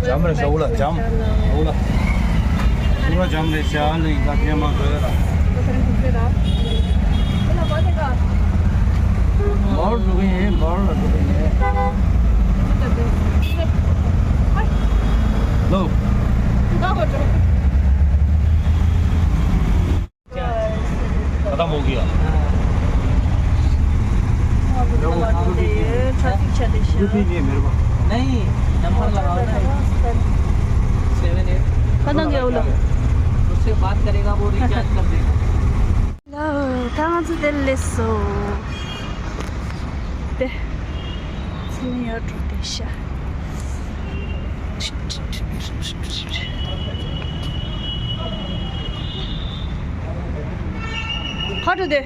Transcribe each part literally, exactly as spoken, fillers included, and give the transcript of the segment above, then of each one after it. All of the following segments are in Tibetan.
जाम रहेछ उला, जाम। उला। पूरा जाम रहेछ, यहाँ नहीं, काफी हम गए रहा। बहुत रुके हैं, बहुत रुके हैं। लो। खत्म हो गया। ट्रैफिक चले। नहीं, नंबर लगाओ ना। Seven eight. कहाँ गया वो लोग? उससे बात करेगा, वो रिचार्ज कर देगा। ལོ། ད་ང་ཚོ་དེར་སླེབས་སོང་། དེ། ཚང་མ་ཡར་འགྲོ་བསྡད་ཤག་ཁ་འགྲོ་དེ།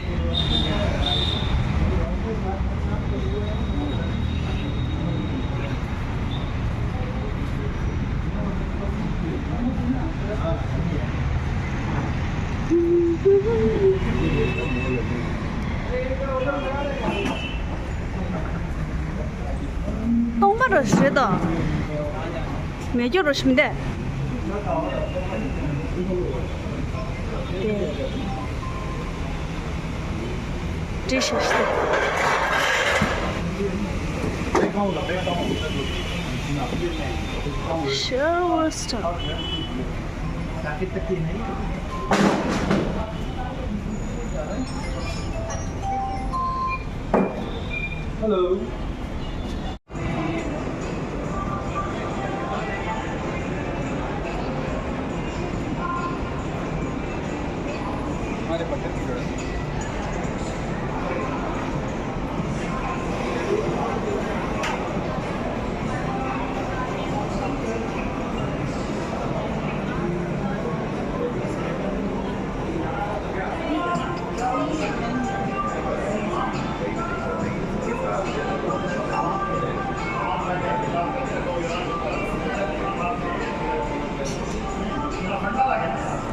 སྟོང་པ་རུ་ཞིག་རེད་དོ། མེ་སྒྱོགས་རུ་ཞིག་མི་འདུག་དེ། བྲིས་ཤག་ཤི། Shower stop. Hello.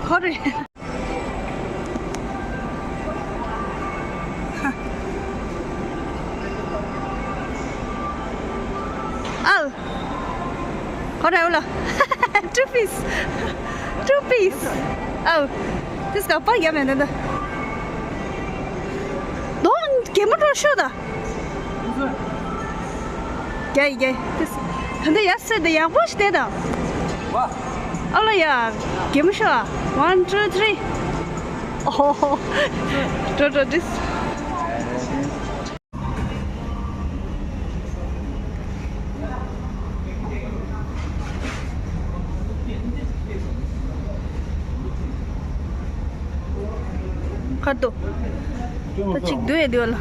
ཁོ་རེད། ཨའུ། ཁོ་རེ་ཨུ་ལ། Two piece. Two piece. ཨའུ། དེ་སྐབས་པ་ཡ་མེད་ན་ད། དོན་གེ་མོ་འགྲོ་ཤོག་ད། རྒྱ་ཡི་རྒྱ་ཡི། དེ་ད་འདི་ཡ་སེ་ད་ཡག་པོ་ཞིག་བལྟས་དང་། ཨ་ལ་ཡ། གེ་མོ་ཤོག One, two, three. ཨོ། འགྲོ་འགྲོ་དེ། ཁ་ཏོ། ད་ཅིག་སྡུད་ཡ་དེ་བ་ལ།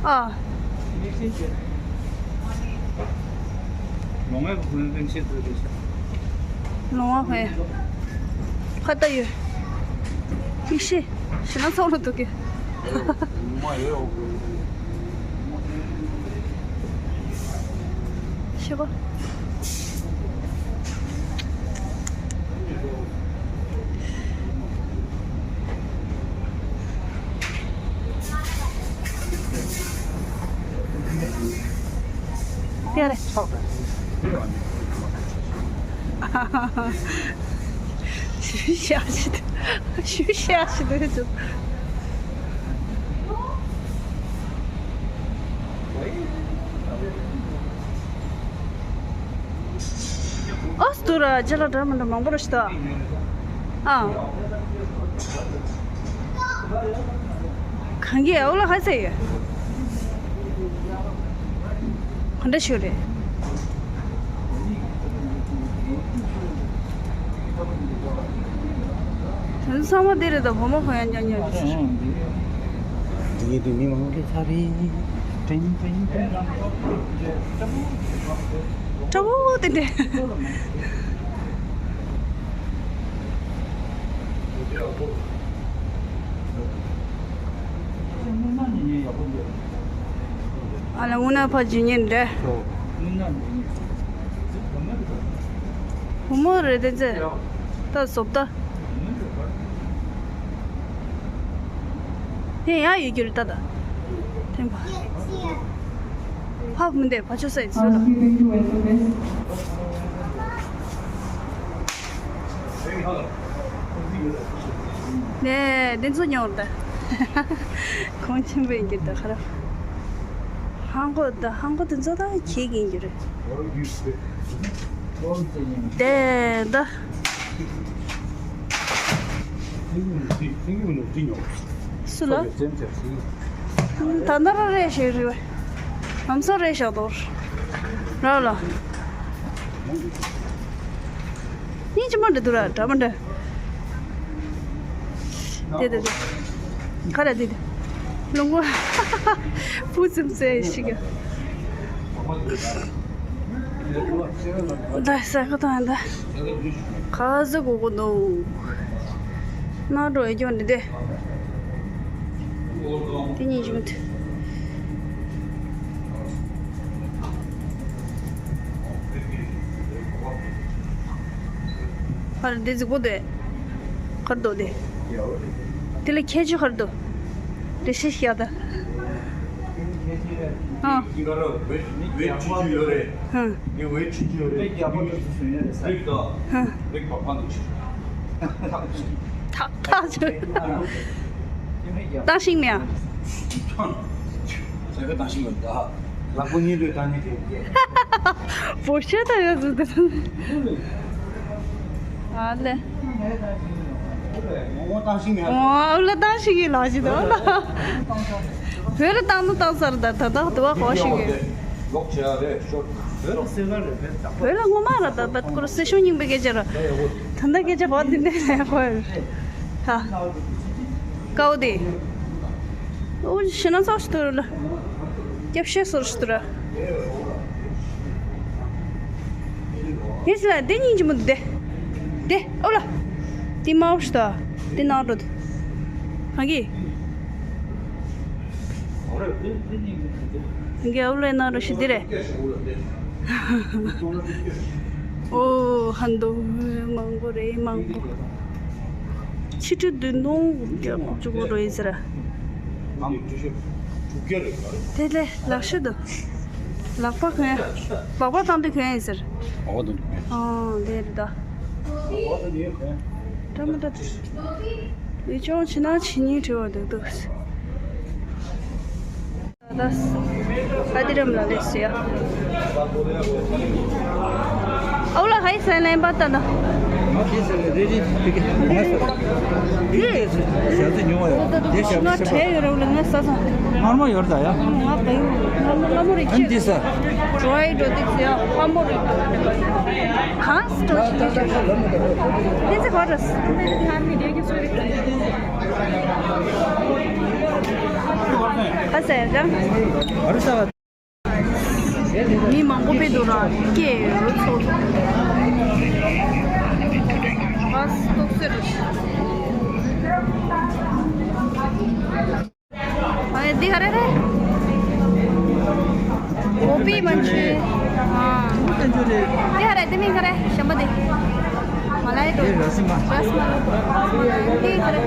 ཨ། ལོང་བའི་ཁུ་ནི་ཆེད་དུ་རེད་ཤག་ལོང་བ་ཧེ། ཁ་ཏ་ཡོད། ཡེ་ཤེས། ཞེ་ན་ཚོགས་ལ་འདུག་གི། ཤེས་པ། དེ་རེད། ཞུ་ཤ་ཞི་དུ། ཞུ་ཤ་ཞི་དུ་ཧེ་ཚུ། ཨོ་སི་ཏུ་ར་ཇི་ལ་འདྲ་མི་འདྲ་མང་པོ་རེད་ཤི་ད། ཨ། གང་གི་ཨོ་ལ་ཧ་ཟེ་ཡོད། ག་འདྲ་ཞིག་རེད། དོན་ཚང་མ་འདི་རེད་ད། བུ་མོ་ཁོ་ཡང་ཉག་ཉག་རེད། འདི་གི་དུས་མི་མང་པོ་སླེབས་ཚར་རེད། ཀྲིང་ཀྲིང་ཀྲིང་། སྐྲ་བོ་དེ་འདྲས། ཨ་ལ་དངོས་གནས་ཕ་ཇི་ཉིན་འདྲ། བུ་མོ་རེད་དེ་ཚེ། ད་བཟོ་ལྟ། དེ་ཡང་ཡོད་རྒྱུ་རེད་ད་ད། ཐེམ་པ། ཕབ་མི་འདུག་ཕ་ཆོས་སའི་ཚོད་ལ། ནས་དེ་ཚོ་ཉོར་ད། གོང་ཆེན་པོ་ཡིན་གྱི་ད་ཁ་ར། ཧང་གོ་ད་ཧང་གོ་དེ་ཚོ་ད་ཁྱེད་ཀྱི་ཡིན་གྱི་རེད། དེ་ད། སུ་ལ། ད་ནར་རེ་ཞིག་རེད། ཨམ་སོ་རེ་ཞག་དོར། ར་ལ། ཡིན་ཅི་མ་འདྲ་འདུག་ར་འདྲ་མ་འདྲ། དེ་དེ་དེ། ག་ར་དེ་དེ། ལུང་པ། སྤུ་ཙམ་ཙེ་ཞིག་ག་ད་ས་ག་དང་ད། ག་ཟེ་གོ་གོ་འདུག་ནང་འགྲོ་ཡི་སྐྱོན་འདི་དེ། དེ་གཉིས་ཞིག་མི་འདུག་ཧར་འདི་ཟིག་པོ་དེ། གར་འདུག་དེ། དེ་ལ་ཁྱད་ཆོས་གར་འདུག་དེ་ཤི་ཤ་ད། ཨ། ཝེ་ཆུ་ཆུ་ཡོད་རེད། ཧ། ངས་ཝེ་ཆུ་ཆུ་ཡོད་རེད། རིག་དང་། ཧ། རིག་པ་ཕ་ནུ་ཆུ། ཐག་ཐག་ཆུ། བཏང་ཤིང་མེད་ཨ། ཟ་ག་བཏང་ཤིང་མེད་ད། ལག་པ་གཉིས་ལོས་བཏང་ནས་དེ། བོ་ཤ་ད་ཡོད་ཟེར་དེ། ཨ་ལེ། ཨོ་ལ་བཏང་ཤིག་ཡིན་ལ་ཞིག་འདུག་བོད་ལ་བཏང་ནི་བཏང་ཚར་ད་ད་ད་དུ་བ་གོ་ཤིག་ཡོད། ལོག་བྱས་རེད་ཤོར། བོད་ལ་སེ་ག་རེད་བོད་ལ་ངོ་མ་ར་ད་བད་ཀོ་ར་སེ་ཤོ་རྙིང་པའི་སྐད་ཆ་ར། ད་ད་སྐད་ཆ་བ་འདི་འདྲ་ལས་གོ་ཡོད། ཧ། ཀའོ་དེ། ཨོ་ཞེ་ན་ཚོགས་ཤིག་ཏུ་རུ་ལ། སྐྱབས་ཤེས་སོར་ཤིག་ཏུ་ར། ཡིན་ཟེར་ལ་དེ་སྙིང་རྗེ་མོ་དེ། དེ་ཨོ་ལ། དེ་མ་ཨོ་ཤི་ད། དེ་ནང་འགྲོ་དེ། གང་གི། གང་གི་ཨོ་ལ་ནང་འགྲོ་ཤི་དེ་རེད། ཨོ་ཧན་དོ་མང་པོ་རེད་མང་པོ། ཕྱི་དྲོ་བདུན་སྟོང་དགུ་བརྒྱ་དགུ་བཅུ་གོ་འགྲོ་ཡིན་ཟེར། དེ་ལས་ལག་ཤུ་དུ། ལག་པ་གོན། ལག་པ་བཏང་དུས་གོན་ཡིན་ཟེར། ཨོ་དུ། ཨོ་དེ་རེད་ད། ཏྲ་མ་ཏྲ་དེ། ལུས་སྦྱོང་བྱེད་ན་བྱེད་སྙིང་བྲི་བ་འདུག་འདུག་ཨ་དི་རམ་ལ་ལས་སུ་ཡ། ཨོ་ལ་ཧའི་སན་ལན་པ་ཏ་ན། ཨོ་ཁེ་སན་ལན་རེ་རེ་ཕི་ཀེ་ཧ་ས། དེ་ཞག་ཚི་ཉུང་བ་ཡ། དེ་ཞག་ཚི་ཤེས་པ། ཡོད་རེ་ལ་ངས་ས་ས། མར་མོ་ཡོར་ད་ཡ། ང་པ་ཡོད། ང་མོ་ལ་མོ་རེ་ཨན་ཅི་ས། ཀྲོའི་འགྲོ་དེ་ཚི་ཡ། ཧ་མོ་རེ་འགྲོ། གང་སི་ཀྲོ་ཞིག་ལས་ཞག་དེ་ཚི་ག་ར་ས། ཁ་ས་ཡ་ཅང་། མི་མང་པོ་ཕེབས་འདུག་ར་སྐད་རུ་ཚོགས་འདུག་ཨ་སྟོག་སེར། ཨ་འདི་ག་རེ་རེད། ཀོ་པི་མན་ཆུ། ཨ་འདི་ག་རེ་འདི་མིང་ག་རེ་ཞན་པ་འདི། མ་ལ་ཡི་འགྲོ། དེ་ར་སི་མ། ར་སི་མ་ལ། དེ་ག་རེ།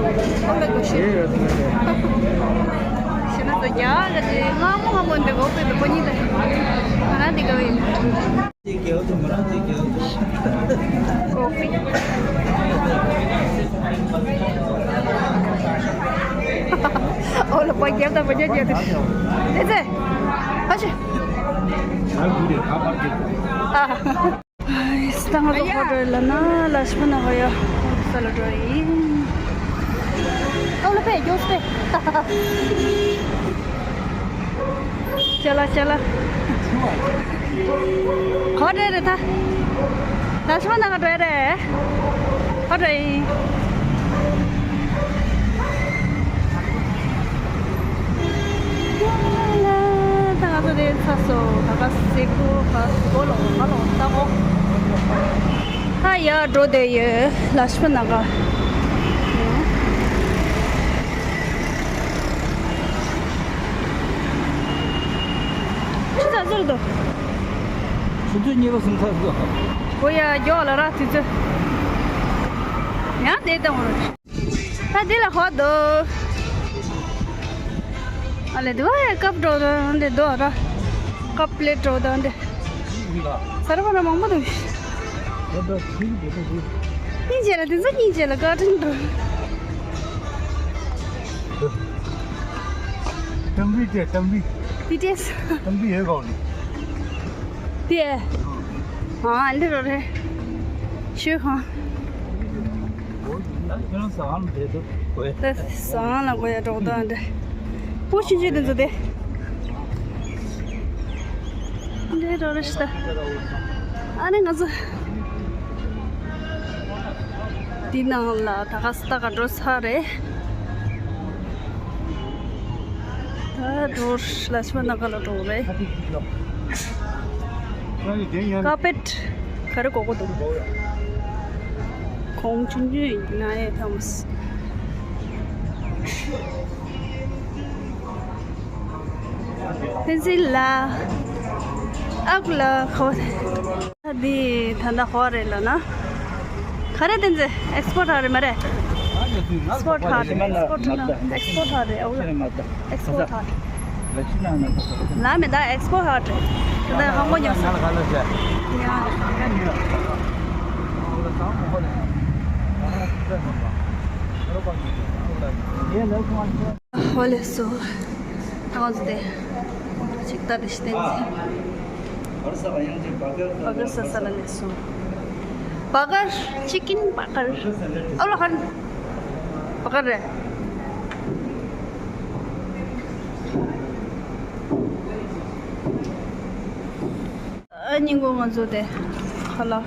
ཨོ་ལ་གོ་ཤེ། དེ་ར་སི་མ་རེད། ཤེ་ན་ཚོ་རྒྱ་ག་ཅི་སྔ་མོ་སྔ་མོ་འདི་གོ་པེ་དུ་པོ་གཉིས་ལ། ང་རང་འདི་ག་བ་ཡིན། དེ་ག་བ་དུ་ང་རང་དེ་ག་བ་དུ། ཀོ་ཕི། ཨོ་ལ་པ་རྒྱབ་དང་པ་རྒྱབ་རྒྱབ་དུ། དེ་ཚེ། ཨ་ཤེ། ཨ། ཨ་སི་ད་ང་ཚོ་ཧོ་ཊེལ་ལ་ན་ལ་ཤི་པ་ན་ག་ཡོ། ས་ལ་འགྲོ་ཡིན། ཨོ་ལ་པེ་རྒྱོ་སི་པེ། ཅ་ལ་ཅ་ལ། ཧོ་ཊེལ་རེད་ད། ལ་ཤི་པ་ན་ག་འགྲོ་ཡ་རེད། ཧོ་ཊེལ་ཡིན། ད་ང་ཚོ་དེ་ཚ་སོ་ད་ག་སེ་ཁུ་ག་སྒོ་ལོག་ག་ལོག་ལྟ་གོ། ཧ་ཡ་འགྲོ་དེ་ཡོད་ལ་ཤི་པ་ན་ག། ཅི་ཚ་ཟུར་དུ། དུས་ཚོད་གཉིས་པ་ཟིན་ཚར་སོང་། ཨོ་ཡ། མགྱོགས་ལ་ར་དུས་ཚོད། ཡང་བསྡད་བཏང་བ་རེད། ད་འདི་ལ་ཧོ་དོ། ཨ་ལེ་དེ་བ་ཡ་ཀབ་འགྲོ་དང་འདི་དོ་ར། ཀབ་པི་ལེཊ་འགྲོ་དང་འདི། ས་ར་བ་ར་མང་པོ་འདུག། སྙིང་རྗེ་ལ་དེ་ཚོ་སྙིང་རྗེ་ལ་བཀའ་དྲིན་འགྲོ། ཏམ་བི་ཏེ་ཏམ་བི། བི་ཏི་ཨེས། ཏམ་བི་ཡོད་གོ་ནི། དེ། ཨ་འདི་རོ་རེད། ཤོད་ཁང་། ད་ཁྱོད་རང་ཟ་ཁང་དེ་དུ་གོ་ཡ། ད་ཟ་ཁང་ལ་གོ་ཡ་འགྲོ་དང་འདྲ། པོ་ཆུང་ཆུང་དེ་ཚོ་དེ། འདི་རོ་རེད་ཤི་ད། ཨ་ནི་ང་ཚོ་འདི་ནང་ལ་ད་ག་ས་ད་ག་འགྲོ་ཚར་རེད། ད་འགྲོ་ལ་ཕྱི་མ་ནང་ག་ལ་འགྲོ་རེད། ཀ་པེཊ་ག་རེ་གོ་གོ་འདུག། གོང་ཆུང་ཆུང་ཡིན་ན་ཡང་ཐམས། བསྟན་འཛིན་ལགས། ཨ་ཁུ་ལགས་ཁོ། འདི་ད་ལྟ་ཧོ་རེད་ལ་ན། ག་རེ་བསྟན་འཛིན་ཨེག་སི་པོ་ཊ་ཧ་རེད་མ་རེད། ཨེག་སི་པོ་ཊ་ཧ་རེད། ཨེག་སི་པོ་ཊ་ཧ་རེད། ཨེག་སི་པོ་ཊ་ཧ་རེད། ཨོ་ལ་ཨེག་སི་པོ་ཊ་ཧ་རེད། ལ་མེ་ད་ཨེག་སི་པོ་ཊ་ཧ་རེད། ད་ཧང་གོ་ཉོ་ས། ཡ། ཧོ་ལེ་སོ། ང་ཚོ་དེ་ཅིག་ལྟ་དེ་ཤི་བསྟན་འཛིན། བ་གར་ས་ས་ལ་ལེགས་སོ། བ་གར། ཅི་ཀིན་བ་གར། ཨ་ལོ་ཧན། བ་གར་རེད། ཨ་ཉིན་གུང་ང་ཚོ་དེ་ཁ་ལག་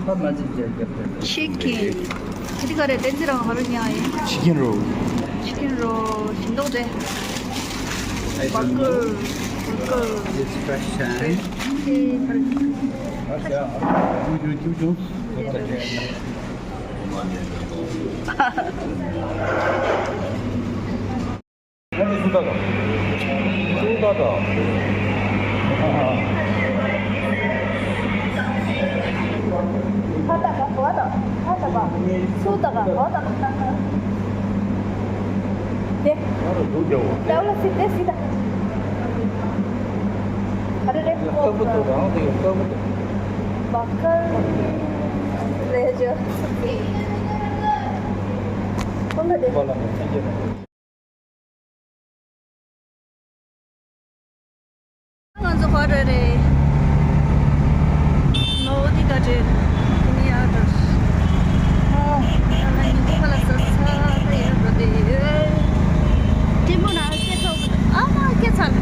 ཁ་མ་ཅིག་རྒྱབ་རྒྱབ་རྒྱབ། ཅི་ཀིན། ཅི་ཀིན་རེད། བསྟན་འཛིན་རང་ཧ་རུ་ཉག་ཡིན། ཅི་ཀིན་རོ། ཅི་ཀིན་རོ། ཞིམ་མདོག་དེ། བ་ཀར། བ་ཀར། It's fresh, eh? ཨོ་ཀེ། བ་ཀར། ཅུང་ཅུང་ཅུང་ཅུང་། ང་ཚོ་སུ་ད་དང་། སུ་ད་དང་། ཧ་ད་ག་གོ་ད། ཧ་ད་ག། སུ་ད་ག་གོ་ད། དེ། ང་ཚོ་འདུག་རྒྱག་འོ། ད་ལ་སི་དེ་སི་ད། ཨ་རེ་རེ། ལྟ་བུ་དང་རང་དེ་ལྟ་བུ་དང་། བ་ཀར་རེ་ཇོ། ཁོང་ག་དེ། ང་ཚོ་ཧོ་རེ་རེད། ལོ་འདི་ག་རེད། ཨ་ཡ་ར། ཨ་ཡ་ར། ཉིན་གུང་ཁ་ལག་ཟ་ས་ད་ཡ་ར་དེ། ཀྲིན་མོ་ན་སྐད་ཐོག་ཨ་མ་སྐད་ཚ་ལ།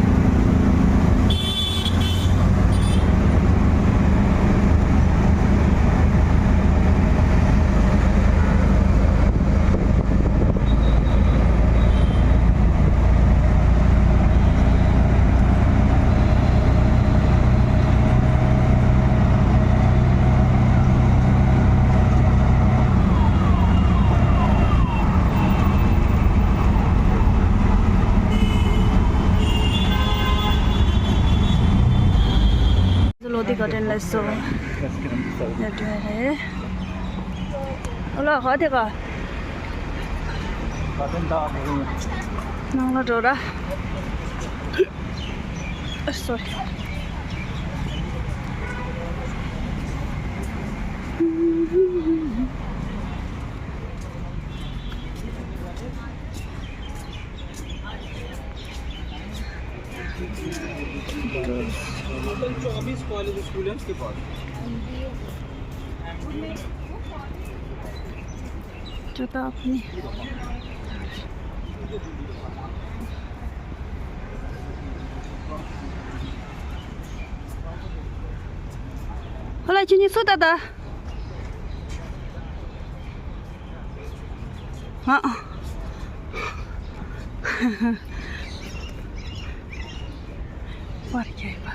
ལོ་དེ་ག་དྲན་ལ་སོ། ཡ་དྲན་རེད། ཨོ་ལ་ཧ་དེ་ག་ནང་ལ་འགྲོ་ར། ཨ་སོ་རི། चौबीस कॉलेज स्टूडेंट्स के पास। चौथा अपनी। ཁོ་ལ་ཁྱེད་གཉིས་སུ་ད་ད། ཨ། པར་རྒྱག་པ།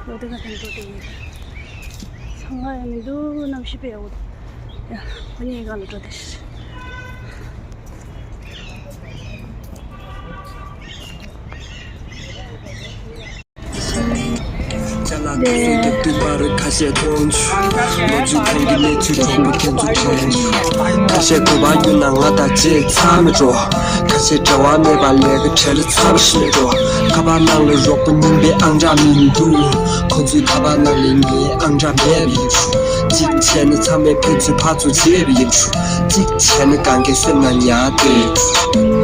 ལོ་དེ་ག་དང་འགྲོ་དེ་ཡིན། ཚང་མ་ཡང་མི་འདུག། གནམ་གཤིས་དཔེ་ཡག་པོ་འདུག། ཡ། ཁོ་གཉིས་སྒང་ལ་འགྲོ་དེ་ཤི། དེ་སུ་དེ་དུས་པར་ཁ་ཤས་མཐོང་བྱུང་། ལོ་རྒྱུས་ཐོག་གི་གནས་ཚུལ་གྲོགས་པོ་ཁྱེད་ཚོ་དྲན་བྱུང་། ཁ་ཤས་གོ་བ་ཡོད་ན་ང་དང་བརྗེད་ཚར་མེད་འགྲོ། ཁ་ཤས་འབྲེལ་བ་མེད་པ་ལས་ཀ་བྲེལ་ཚར་བ་ཤེས་འགྲོ། ཁ་པར་ནང་ལ་རོགས་པ་རྙིང་པའི་ཨང་གྲངས་མི་འདུག་ཁོ་ཚོའི་ཁ་པར་ནང་ལ་ངའི་ཨང་གྲངས་མེད་པ་ཡིན་འགྲོ། གཅིག་བྱས་ན་ཚང་མས་ཕན་ཚུན་ཕར་ཚུར་བརྗེད་པ་ཡིན་འགྲོ། གཅིག་བྱས་ན་གང་གའི་སེམས་ན་ཉར་ཏེ།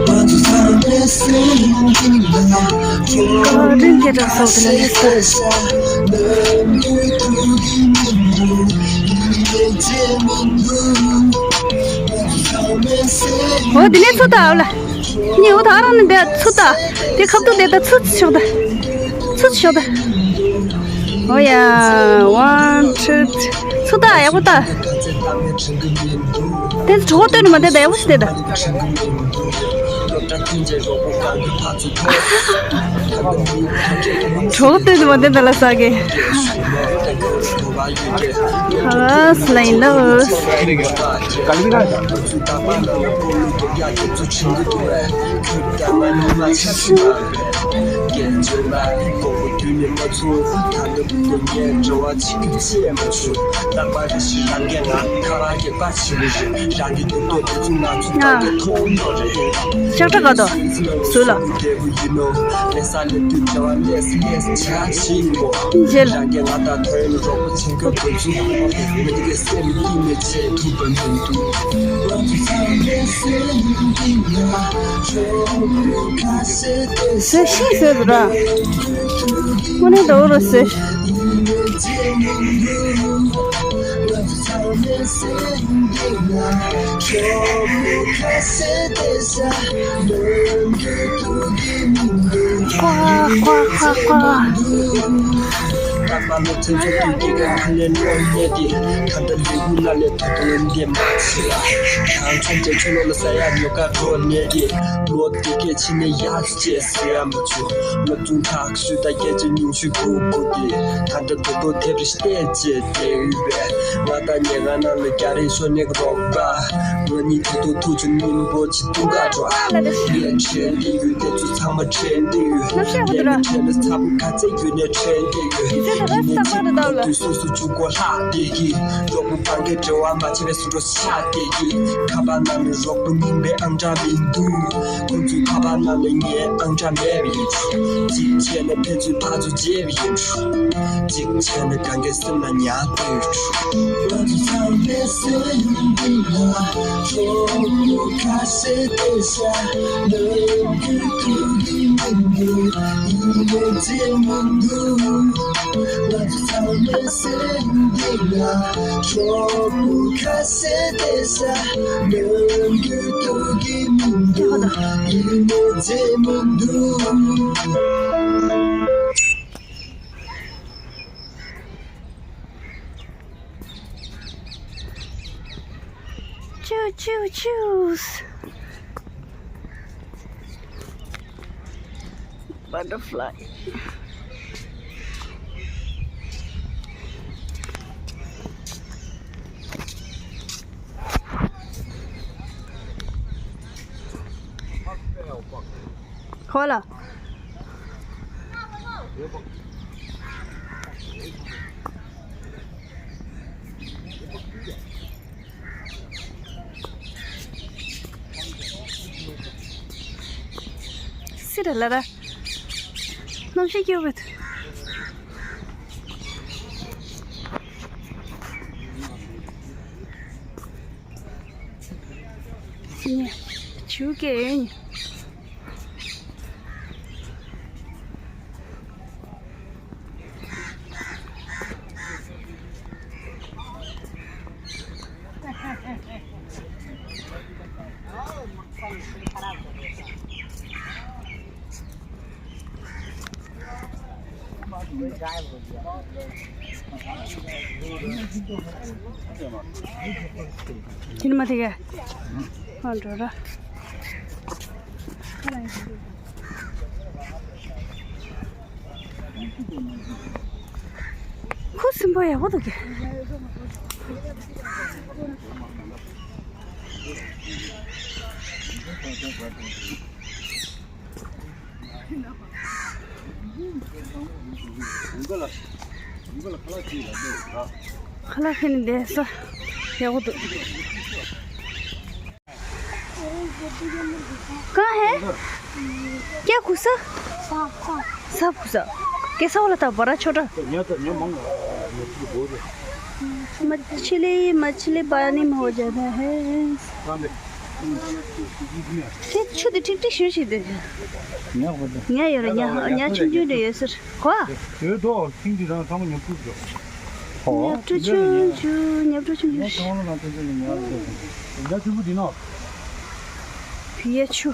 ང་ཚོ་ཚང་མའི་སེམས་གཏིང་ལ། རིན་གྱི་གྲགས་སོགས་དེ་ལ་ཡོད་ས། འོ་དེ་ནས་ཚུར་ལྟ་ཨ་ལ། ཉི་འོ་ད་རང་ནི་འདི་ཚུར་ལྟ། དེ་ཁབ་ཏུ་བསྡད་ད་ཚུར་ཕྱོགས་ད། ཚུར་ཕྱོགས་ད། འོ་ཡ། One, two, three. ཚུར་ལྟ་ཡག་པོ་ལྟ། དེ་གྲོགས་སྟོན་ནི་མ་བསྡད་ད་ཡག་པོ་ཞིག་བསྡད་ད། གྲོགས་སྟོན་ནི་མ་བསྡད་ད་ལ་ས་གི། ཨ་སླེང་ལོ། ཤག་ཁྲ་ག་དོ། སུ་ལ། རྗེ་ལ། བཟོས་ཤིང་བཟོས་འདུག་ར། དངོས་གནས་འདྲ་བོ་རུ་བཟོས། ཁ་ཁ་ཁ་ཁ། གཅིག་བྱས་ན་གང་གའི་སེམས་ན་ཉར་ཏེ། ང་ཚོ་ཚང་མའི་སེམས་གཏིང་ལ་གྲོགས་པོ་ཁ་ཤས་བསྡད་ཤག་ནམ་རྒྱུན་ཐུག་གི་མི་འདུག་ཡིན་ནའི་བརྗེད་མི་འདུག་ང་ཚོ་ཚང་མའི་སེམས་གཏིང་ལ་གྲོགས་པོ་ཁ་ཤས་བསྡད་ཤག་ནམ་རྒྱུན་ཐུག་གི་མི་འདུག་ཡིན་ནའི་བརྗེད་མི་འདུག Choo, choo, choos. Butterfly. Hola. སི་ར་ལ་ར། གནམ་གཤིས་སྐྱིད་པོ་འདུག་ཆུ་སྐྱེས། ཁྱེད་མ་ཐིག་ག་ཨ་འགྲོ་ར། ཁུ་སིམ་པོ་ཡག་པོ་འདུག་གི། ཁ་ལག་ཁྱེར་ནས་བསྡད་ས་ཡག་པོ་འདུག. कहाँ है? क्या घुसा? सांप, सांप। सांप घुसा। कैसा वाला था? बड़ा, छोटा? मछली, मछली पानी में हो जाता है. ཁྱེད་ཆུ་དེ་ཀྲིག་ཀྲིག་ཞུ་ཞིག་དེ། ཉག་པ་དང་། ཉག་ཡོད་རེད། ཉག་ཉག་ཆུང་ཆུང་དེ་ཡོད་ཟེར། གོ། ཡོད་དོ། ཤིང་དེ་རང་ཚང་མ་ཉག་ཕྲུག་འགྲོ། ཉག་ཕྲུག་ཆུང་ཆུང་། ཉག་ཕྲུག་ཆུང་ཆུང་། ཉག་ཚང་མ་ལ་ཐོན་ཚོད་ནས་ཉག་རེད། ཉག་ཆེན་པོ་དེ་ནོ། བི་ཡ་ཆུ།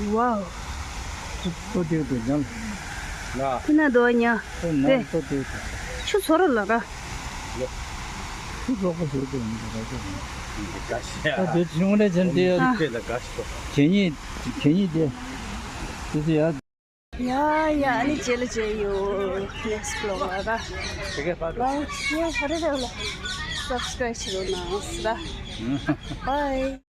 ཝའོ། ཏོ་ཏེ་ཏོ་ཉག་ལ། ཁྱི་ན་དོ་ཉག་ཏོ་ན་ཏོ་ཏེ་ཏོ། ཆུ་ཚོ་ར་ལ་ར། ཆུ་ཚོགས་པ་ཟེར་དེ་ཡིན་ག་ར་ཅོ། ད་དེ་ཆུང་ལས་ཅན་དེ་ཡ། ཨ། ཁྱེད་ཉིད་ཁྱེད་ཉིད་དེ་དེ་ཚོ་ཡ། ཡ་ཡ། ཨ་ནི་རྗེས་ལ་མཇལ་ཡོང་། next vlog ལ་ར། དེ་གས་ཕར་འགྲོ། ཡ་ཧ་རེ་རེ་ལ་subscribe བྱེད་རོགས་གནང་ཟེར། Bye.